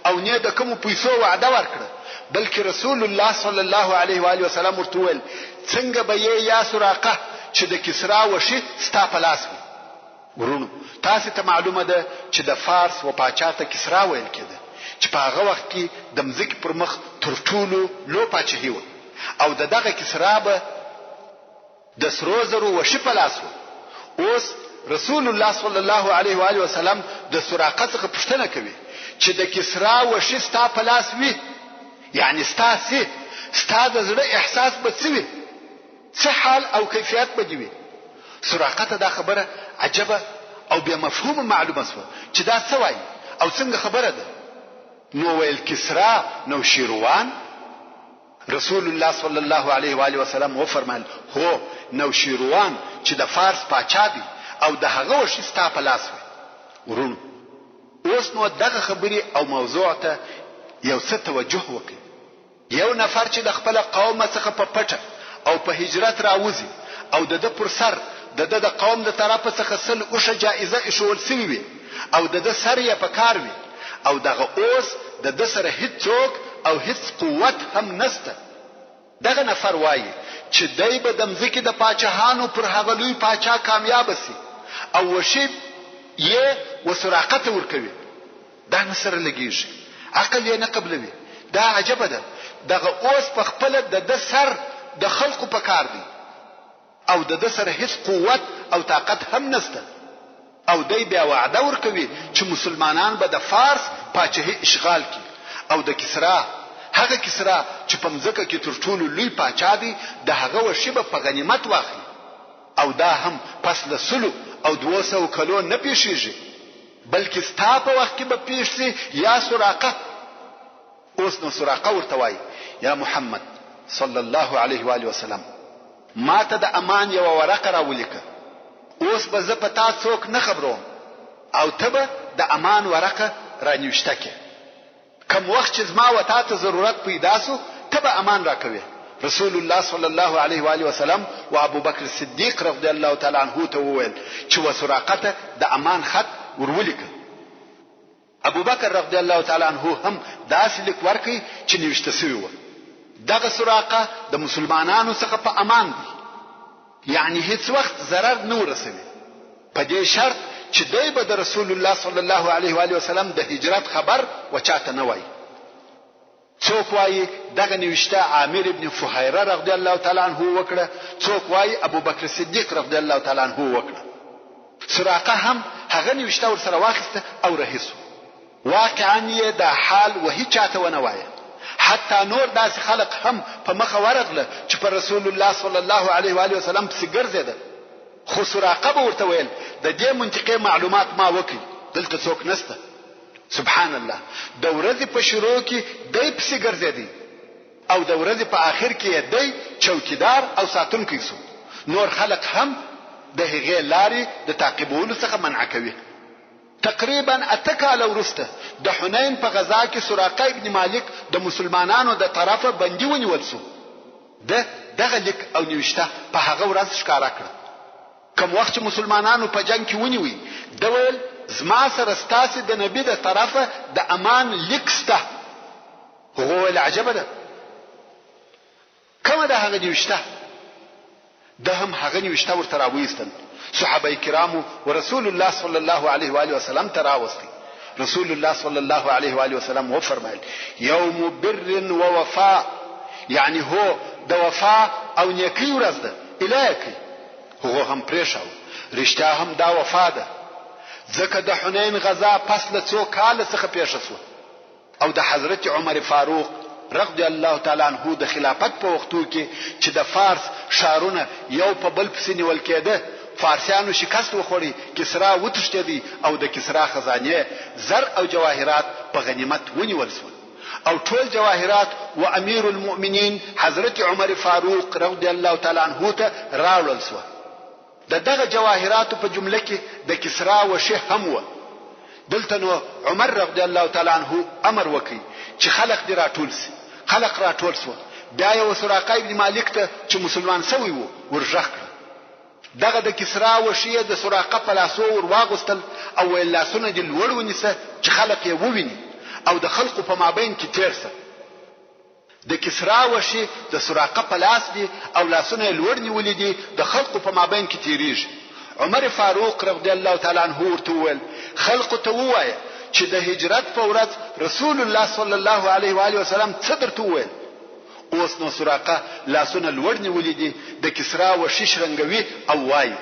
او نه د کومو پیسو وعده ورکړه بلکې رسول الله صلی الله علیه و آله وسلم ورته وویل څنګه به یې یا سراقه چې د کسرا وښي ستا په لاس وي وروڼو تاسې ته معلومه ده چې د فارس و پاچا ته کسرا ویل کېده چې په هغه وخت کې د مځکې پر مخ تر ټولو لو پاچهي وه او د دغه کسرا به د سرو زرو وښي په لاس وو. اوس رسول الله صلی الله علیه و آله وسلم د سراقه څخه پوښتنه کوي چې د کسرا وښي ستا په لاس وي یعنی ستا سي ستا د زړه احساس به څه وي څه حال او کیفیت به دې وي؟ سراقه ته دا خبره عجبه او بې مفهومه معلومه شوه چې دا څه وايي او څنګه خبره ده؟ نو ویل کسرا نوشیروان؟ رسول الله صلی الله علیه و آله وسلم وفرمایل، هو، نوشیروان چې د فارس پاچا دی او د هغه وښي ستا په لاس وي. وروڼو! اوس نو دغه خبرې او موضوع ته یو څه توجه وکړئ. یو نفر چې د خپله قومه څخه په پټه او په هجرت راوځي او د ده پر سر د ده د قوم د طرفه څخه 100 اوښه جائزه ایښوول شوې وي او د ده سر یې په کار وي او دغه اوس د ده سره هیڅوک او هیڅ قوت هم نشته، دغه نفر وایي چې دی به د مځکې د پاچهانو پر هغه لوی پاچا کامیابه شي او وښي یې و سراقه ته ورکوي. دا نه سره لګیږي، عقل یې نه قبلوي، دا عجبه ده، دغه اوس په خپله د ده سر د خلقو په کار دی او د ده سره هیڅ قوت او طاقت هم نشته او دی بیا وعده ورکوي چې مسلمانان به د فارس پاچهي اشغال کړي او د کسرا، هغه کسرا چې په مځکه کې تر ټولو لوی پاچا دی، د هغه وښي به په غنیمت واخلي او دا هم پس له سلو او دوو سوو کلو نه پېښېږي. بلکې ستا په وخت کې به پېښ شي یا سراقه. اوس نو سراقه ورته وايي، یا محمد صلی الله علیه وآله وسلم! ما ته د امان یوه ورقه راولیکه، اوس به زه په تا څوک نه خبروم او ته به د امان ورقه رانوشته کړې. کوم وخت چې زما و تا ته ضرورت پیدا شو ته به امان راکوې. رسول الله صلی الله علیه و آله وسلم و ابوبکر صدیق رضی الله تعالی عنه ته وویل چې و سراقه ته د امان خط ور ولیکه. ابوبکر رضی الله تعالی عنه هم داسې لیک ورکړ چې نوشته شوي وه، دغه سراقه د مسلمانانو څخه په امان دی. یعنی هیڅ وخت ضرر نه ورسوي په دې شرط چې دی به د رسول الله صلی الله علیه و آله وسلم د هجرت خبر و چاته نه وایي. څوک وایي دغه نوشته عامر ابن فهیره رضی الله تعالی عنه وکړه، څوک وایي ابوبکر صدیق رضی الله تعالی عنه وکړه. سراقه هم هغه نوشته ورسره واخیسته او رهي شو. واقعا یې دا حال و هیچا ته ونه وایه. حتی نور داسې خلق هم په مخه ورغله چې پر رسول الله صلی الله علیه و آله وسلم پسې ګرځېده، خو سراقه به ورته ویل، د دې منطقې معلومات ما وکړ، دلته څوک نشته. سبحان الله! د ورځې په شروع کې دی پسې ګرځېدی او د ورځې په آخر کې یې دی چوکیدار او ساتونکی شو، نور خلق هم د هغې لارې د تعقیبولو څخه منع کوي. تقریبا اته کاله وروسته د حنین په غزا کې سراقه ابن مالک د مسلمانانو د طرفه بندي ونیول شو. ده دغه لیک او نوشته په هغه ورځ ښکاره کړه. کوم وخت چې مسلمانانو په جنګ کې ونیوی، ده ویل، زما سره ستاسې د نبي د طرفه د امان لیک شته. هغو ویل، عجبه ده! کومه ده هغه نوشته؟ ده هم هغه نوشته ورته راوایستل، صحابه کرامو ورسول الله صلی الله علیه وآله وسلم ته راوستی، رسول الله صلی الله علیه وآله وسلم وفرمایل، یوم بر ووفاء، یعنی هو د وفا او نیکۍ ورځ ده، اله یې کړئ. هغو هم پرېښاوه، رښتیا هم دا وفا ده، ځکه د حنین غزا پس له څو کاله څخه پېښه شوه. او د حضرت عمر فاروق رضی الله تعالی عنه د خلافت په وختو کې چې د فارس ښارونه یو په بل پسې نیول کېده، فارسیانو شکست وخوړی، کسرا وتښتېدی او د کسرا خزانې، زر او جواهرات په غنیمت ونیول شول او ټول جواهرات و امیر المؤمنین حضرت عمر فاروق رضی الله تعالی عنه ته راوړل شوه. د دغه جواهراتو په جمله کې د کسرا وښي هم وه. دلته نو عمر رضی الله تعالی عنه امر وکړ چې خلق دې راټول شي. خلق راټول شول. بیا یې و سراقه ابن مالک ته چې مسلمان شوی و ور ږغ کړه. دغه د کسرا وښي یې د سراقه په لاسو ور واغوستل او ویل لاسونه دې لوړ ونیسه چې خلق یې وویني او د خلقو په مابین کې تېر شه. د کسرا وښي د سراقه په لاس دي او لاسونه یې لوړ نیولي دي، د خلقو په مابین کې تېرېږي. عمر فاروق رضی الله تعالی عنه ورته وویل، خلقو ته ووایه چې د هجرت په ورځ رسول الله صلی الله علیه و آله وسلم څه درته وویل؟ اوس نو سراقه لاسونه لوړ نیولي دي، د کسرا وښي شرنګوي او وایي.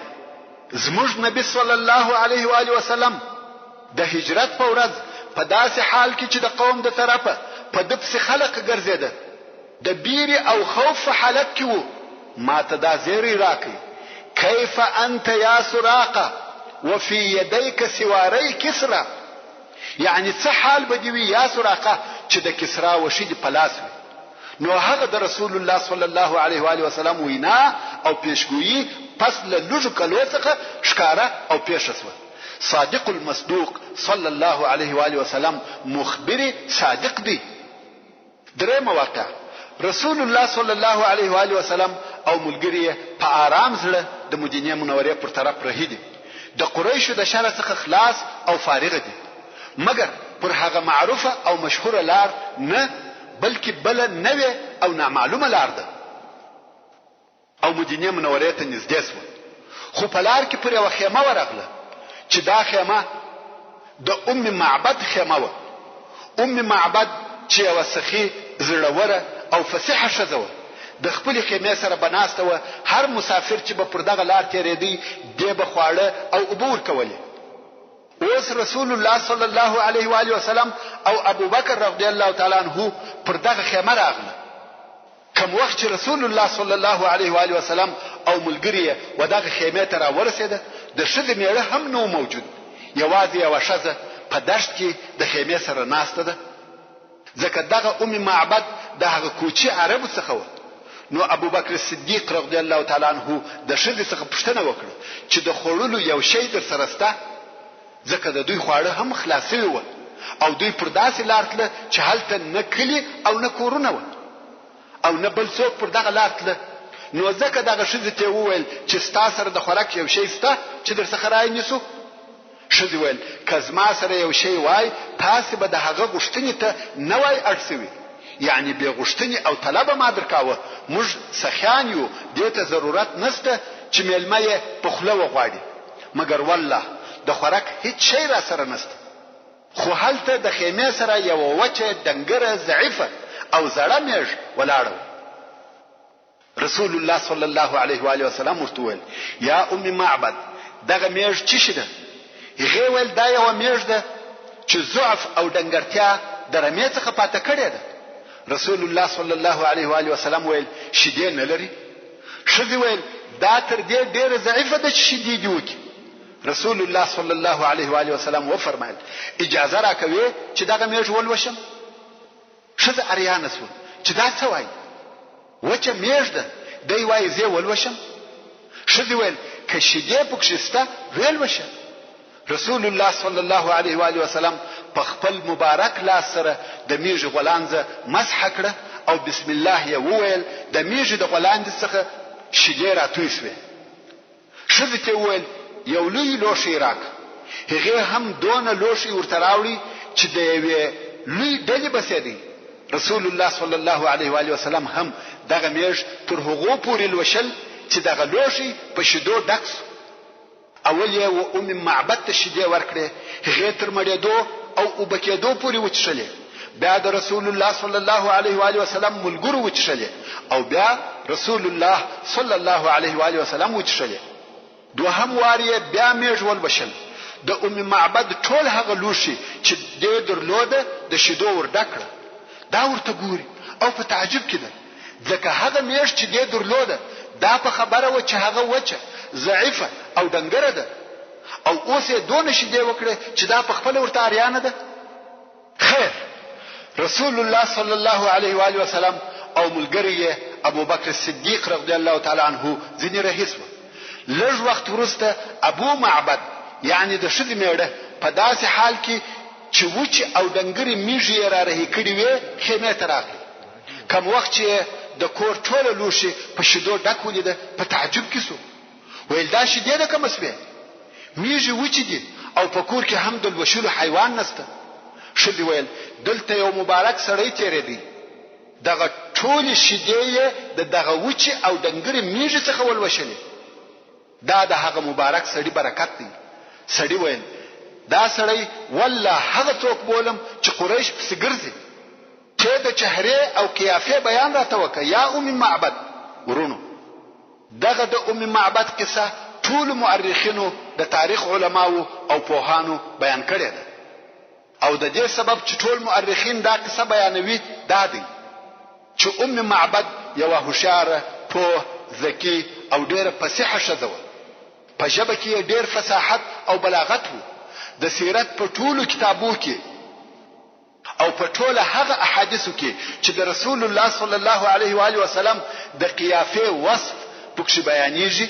زموږ نبي صلی الله علیه و آله وسلم د هجرت په ورځ په داسې حال کې چې د قوم د طرفه په ده پسې خلق ګرځېده د بیرې او خوف په حالت کې وو، ما ته دا زیری راکړ، کیف انت یا سراقه وفی یدیک سواری کسری، یعنې څه حال به دې وي یا سراقه چې د کسرا وښي دې په لاس وي. نو هغه د رسول الله صلی الله علیه و آله وسلم وینا او پیشګویي پس له لږو کلو څخه ښکاره او پیښه شوه. صادق المصدوق صلی الله علیه و آله وسلم مخبر صادق دی. درېیمه واقعه، رسول الله صلی الله علیه و آله وسلم او ملګري یې په آرام زړه د مدینې منورې پر طرف رهي دي، د قریشو د شره څخه خلاص او فارغ دي، مګر پر هغه معروفه او مشهوره لار نه بلکې بله نوې او نامعلومه لار ده او مدینې منورې ته نږدې شوه، خو په لار کې پر یوه خیمه ورغله چې دا خیمه د ام معبد خیمه وه. ام معبد چې یوه سخي، زړوره او فصیحه ښځه وه، د خپلې خیمې سره به ناسته وه، هر مسافر چې به پر دغه لار تېرېدی، دې به خواړه او اوبه ورکولې. اوس رسول الله صلی الله علیه و آله وسلم او ابوبکر رضی الله تعالی عنه پر دغه خیمه راغله. کوم وخت چې رسول الله صلی الله علیه و آله وسلم او ملګري یې و دغه خیمې ته راورسېده، د ښځې مېړه هم نه و موجود، یوازې یوه ښځه په دښت کې د خیمې سره ناسته ده، ځکه دغه ام معبد د هغه کوچي عربو څخه وه. نو ابوبکر صدیق رضی الله تعالی عنه د ښځې څخه پوښتنه وکړه چې د خوړلو یو شی درسره شته؟ ځکه د دوی خواړه هم خلاص شوي وه او دوی پر داسې لار تله چې هلته نه کلي او نه کورونه وه او نه بل څوک پر دغه لار تله، نو ځکه دغه ښځې ته یې وویل چې ستا سره د خوراک یو شی شته چې درڅخه رایې نیسو؟ ښځې ویل، که زما سره یو شی وای تاسې به د هغه غوښتنې ته نه وای اړ شوي، یعنې بې غوښتنې او طلبه ما درکاوه، موږ سخیان یو دې ته ضرورت نشته چې مېلمه یې په خوله وغواړي. مګر والله د خورک هیڅ شی راسره نشته. خو هلته د خیمې سره یوه وچه، ډنګره، ضعیفه او زړه میږ ولاړه وه. رسول الله صلی الله علیه و آله وسلم ورته وویل، یا ام معبد دغه میږ څه شي ده؟ هغې ویل، دا یوه میږ ده چې ضعف او ډنګرتیا د رمې څخه پاته کړې ده. رسول الله صلی الله علیه و آله وسلم ویل، شیدې نه لري؟ ښځې ویل، دا تر دې ډېره ضعیفه ده چې شیدې دې وکړي. رسول الله صلی الله علیه و آله وسلم وفرمایل، اجازه راکوې چې دغه مېږ ولوشم؟ ښځه اریانه شوه چې دا څه وایي؟ وچه مېږ ده، دی وایي زه یې ولوشم؟ ښځې ویل، که شیدې پکښې شته ویې لوشه. رسول الله صلی الله علیه و آله وسلم په خپل مبارک لاس سره د میږي غولانځه مسح کړه او بسم الله یې وویل، د میږي د غولانځې څخه شیدې راتوی شوې. ښځې ته یې وویل، یو لوی لوښی راکړه. هغې هم دونه لوښی ورته راوړی چې د یوې لوی ډلې بسېدی. رسول الله صلی الله علیه و آله وسلم هم دغه میږ تر هغو پورې لوشل چې دغه لوښی په شیدو ډک شو. اول یې و ام معبد ته شیدې ورکړې، هغې تر مړېدو او اوبه کېدو پورې وڅښلې، بیا د رسول الله صلی الله علیه و آله وسلم ملګرو وڅښلې او بیا رسول الله صلی الله علیه و آله وسلم وڅښلې. دوهم وار یې بیا مېږ ولوشل، د ام معبد ټول هغه لوښي چې دې درلوده د شیدو ور ډک کړه. دا ورته ګوري او په تعجب کې ده. ځکه هغه مېږ چې دې درلوده دا په خبره وه چې هغه وچه، ضعیفه او ډنګره ده او اوس یې دونه شیدې وکړې چې دا په خپله ورته اریانه ده. خیر، رسول الله صلی الله علیه و آله وسلم او ملګری یې ابوبکر صدیق رضی الله تعالی عنه ځینې رهي شوه. لږ وخت وروسته ابو معبد یعنې د ښځې مېړه په داسې حال کې چې وچې او ډنګرې مېږې یې را رهي کړې وې خیمې ته راغی. کوم وخت چې یې د کور ټوله لوښي په شیدو ډک ولیده په تعجب کې شو، ویل دا شیدې د کومه شوې؟ میږې وچې دي او په کور کې هم د لوشلو حیوان نشته. ښځې ویل دلته یو مبارک سړی تېرېدی، دغه ټولې شیدې یې د دغه وچې او ډنګرې میږې څخه ولوشلې. دا د هغه مبارک سړي برکت دی. سړي ویل، دا سړی والله هغه څوک بولم چې قریش پسې ګرځي. ته د چهرې او قیافې بیان راته وکړه یا ام معبد. وروڼو! دغه د ام معبد قصه ټولو مؤرخینو، د تاریخ علماوو او پوهانو بیان کړې ده او د دې سبب چې ټول مؤرخین دا قصه بیانوي دا دی چې ام معبد یوه هوښیاره، پوه، ذکي او ډېره فصیحه ښځه وه. په ژبه کې یې ډېر فصاحت او بلاغت وو. د سیرت په ټولو کتابو کې او په ټوله هغه احادیثو کې چې د رسول الله صلی الله علیه و آله وسلم د قیافې وصف پکښې بیانیږي،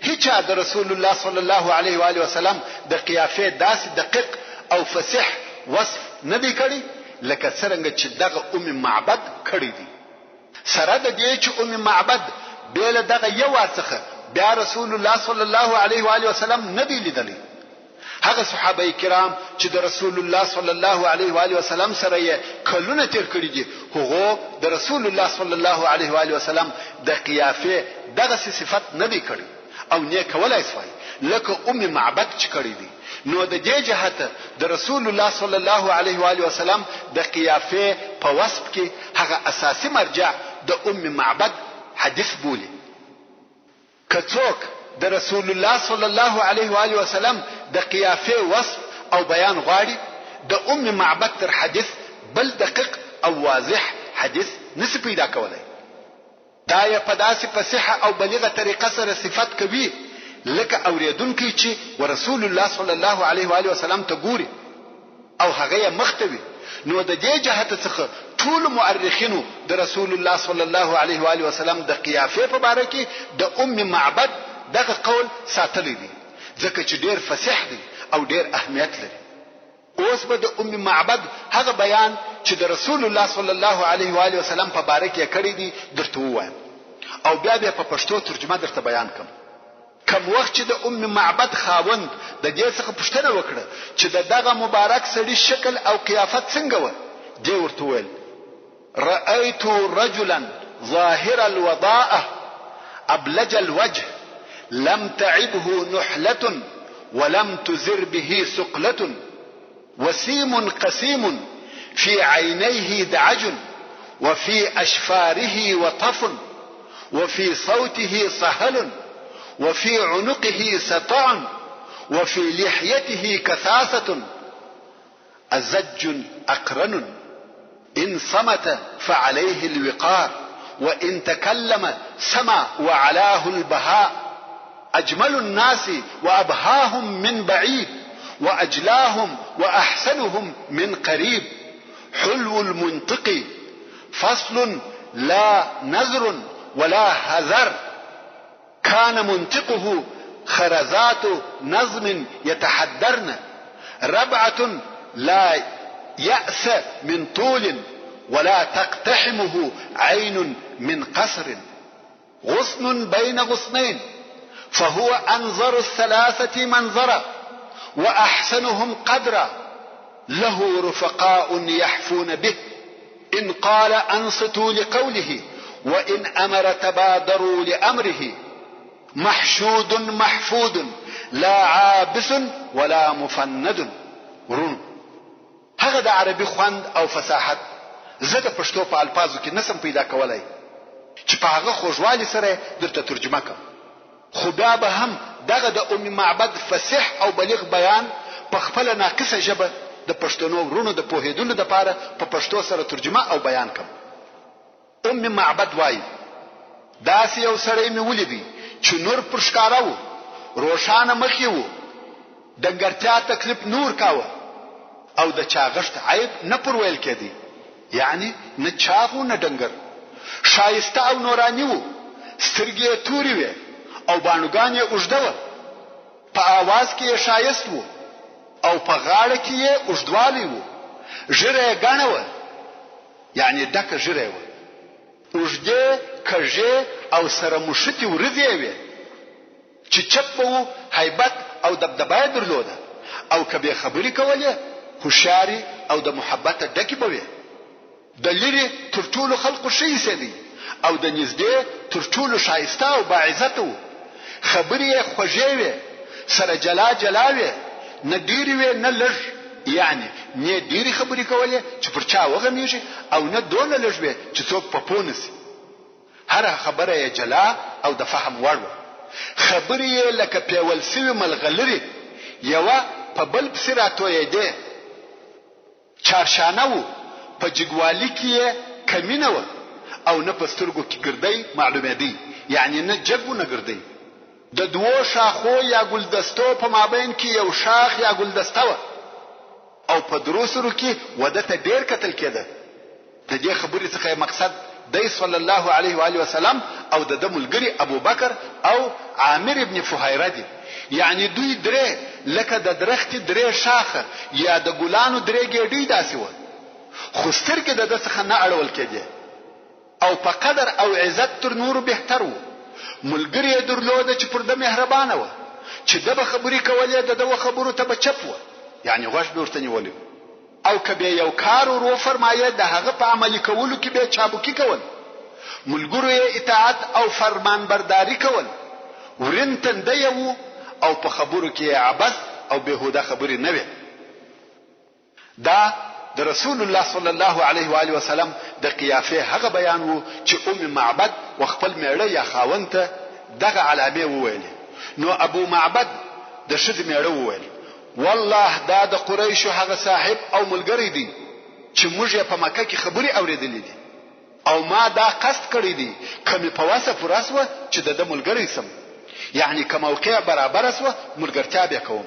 هیچا د رسول الله صلی الله علیه و آله وسلم د قیافې داسې دقیق او فصیح وصف نه دی کړی لکه څرنګه چې دغه ام معبد کړی دی. سره د دې چې ام معبد بې له دغه یو وار څخه بیا رسول الله صلی الله علیه و آله وسلم نه دی لیدلی. هغه صحابه کرام چې د رسول الله صلی الله علیه و آله وسلم سره یې کلونه تیر کړي دي، هغو د رسول الله صلی الله علیه و آله وسلم د قیافې دغسې صفت نه دی کړی. او نۀ کولای شوای لکه ام معبد چې کړی دی نو د دې جهته د رسول الله صلی الله علیه و آله وسلم د قیافې په وصف کې هغه اساسي مرجع د ام معبد حدیث بولي. که څوک د رسول الله صلی الله علیه و آله وسلم د قیافې وصف او بیان غواړي د ام معبد تر حدیث بل دقیق او واضح حدیث نشي پیدا کولای. دا یې په داسې فصیحه او بلیغه طریقه سره صفت کوي لکه اورېدونکی چې ورسول الله صلی الله علیه و آله وسلم ته ګوري او هغه یې مخ ته وي، نو د دې جهته څخه ټولو مؤرخینو د رسول الله صلی الله علیه و آله وسلم د قیافې په باره کې د ام معبد دغه قول ساتلی دی، ځکه چې ډېر فصیح دی او ډېر اهمیت لري. اوس به د ام معبد هغه بیان چې د رسول الله صلی الله علیه و آله وسلم په باره کې یې کړی دی درته ووایم او بیا به یې په پښتو ترجمه درته بیان کړم. کوم وخت چې د ام معبد خاوند د دې څخه پوښتنه وکړه چې د دغه مبارک سړي شکل او قیافت څنګه وه؟ دې ورته وویل، رأیت رجلا ظاهر الوضاءة ابلج الوجه لم تعبه نحلة ولم تزر به سقلة وسيم قسيم في عينيه دعج وفي أشفاره وطف وفي صوته صهل وفي عنقه سطع وفي لحيته كثاثة أزج أقرن إن صمت فعليه الوقار وإن تكلم سما وعلاه البهاء أجمل الناس وأبهاهم من بعيد وأجلاهم وأحسنهم من قريب حلو المنطق فصل لا نذر ولا هذر كان منطقه خرزات نظم يتحدرن ربعة لا يأس من طول ولا تقتحمه عين من قصر غصن بين غصنين فهو أنظر الثلاثة منظرا وأحسنهم قدرا له رفقاء يحفون به إن قال أنصتوا لقوله وإن أمر تبادروا لأمره محشود محفود لا عابس ولا مفند ورونو هغه د عربي خوند او فصاحت زه د پښتو په الفاظو کې نسم پیدا کولای چې په هغه خوږوالي سره درته ترجمه کړم خو بیا به هم دغه د ام معبد فصیح او بلیغ بیان په خپله ناقصه ژبه د پښتنو وروڼو د پوهېدلو دپاره په پښتو سره ترجمه او بیان کړم. ام معبد وايي، داسې یو سړی مې ولیدی چې نور پر ښکاره و، روښانه مخ یې و، ډنګرتیا تکلیف نه ورکاوه او د چاغښت عیب نه پر ویل کېدی، یعنې نه چاغ و نه ډنګر، ښایسته او نوراني و، سترګې یې تورې وې او باڼوګان یې اوږده وه، په آواز کې یې ښایست و او په غاړه کې یې اوږدوالی و، ږیره یې ګڼه وه، یعنې ډکه ږیره یې وه، اوږدې، کږې او سره موښتې وریځې یې وې. چې چپ به وو هیبت او دبدبه یې درلوده او که به یې خبرې کولې هوښیارې او د محبته ډکې به وې. د لرې تر ټولو خلقو ښه ایسېدی او د نږدې تر ټولو ښایسته او باعزته وو. خبرې یې خوږې وې، سره جلا جلا وې، نه ډېرې وې نه لږ، یعنې نۀ ډېرې خبرې کولې چې پر چا وغمېږي او نه دونه لږ وې چې څوک په پوه نه شي. هره خبره یې جلا او د فهم وړ وه. خبرې یې لکه پېول شوې ملغلرې یوه په بل پسې راتویېدې. چارشانه و، په جګوالي کې یې کمي نه وه او نه په سترګو کې ګردی معلومېدی، یعنې نه جګ و نه ګردی. د دوو ښاخو یا ګلدستو په مابین کې یو ښاخ یا ګلدسته وه او په درو سرو کې وده ته ډېر کتل کېده. د دې خبرې څخه یې مقصد دی صلی الله علیه و آله وسلم او د ده ملګري ابوبکر او عامر ابن فهیره دي، یعنې دوی درې لکه د درختې درې ښاخه یا د ګلانو درې ګېډۍ داسې وه، خو سترګې د ده څخه نه اړول کېدې او په قدر او عزت تر نورو بهتر وو، ملګري یې درلوده چې پر ده مهربانه وه، چې ده به خبرې کولې د ده و خبرو ته به چپ وه، یعنې غوږ به ورته نیولی وو. او که بې یو کار ور وفرمایه د هغه په عملي کولو کې بې چابکي کول، ملګرو یې اطاعت او فرمانبرداري کول، ورین تندی یې وو او په خبرو کې یې عبث او بېهوده خبرې نه وې. دا د رسول الله صلی الله علیه و آله وسلم د قیافې هغه بیان وو چې ام معبد و خپل مېړه یا خاوند ته دغه علامې وویلې نو ابو معبد د ښځې مېړه وویل والله دا د قریشو هغه صاحب او ملګری دی چې موږ یې په مکه کې خبرې اورېدلې دي. او ما دا قصد کړی دی که مې په وسه پوره شوه چې د ده ملګری شم یعنی که موقع برابره شوه ملګرتیا به کوم.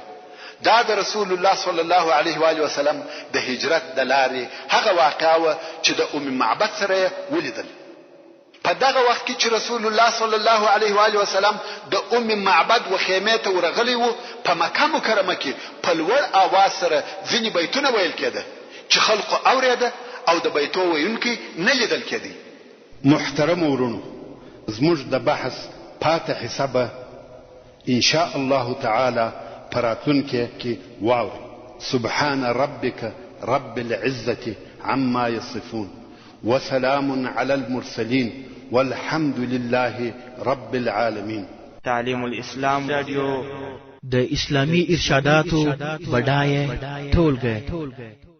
دا د رسول الله صلی الله علیه و آله وسلم د هجرت د لارې هغه واقعه وه چې د ام معبد سره یې ولیدل. په دغه وخت کې چې رسول الله صلی الله علیه و آله وسلم د ام معبد و خیمې ته ورغلی و، په مکه مکرمه کې په لوړ آواز سره ځینې بیتونه ویل کېده. چې خلقو اورېده او د بیتو ویونکی نه لیدل کېدی. محترمو وروڼو زموږ د بحث پاته حصه به ان شاء الله تعالی په راتلونکې کې واورئ. سبحان ربک رب العزة عما يصفون وسلام علی المرسلین والحمد لله رب العالمین. تعلیم الاسلام راډیو د اسلامي ارشاداتو بډایه ټولګه.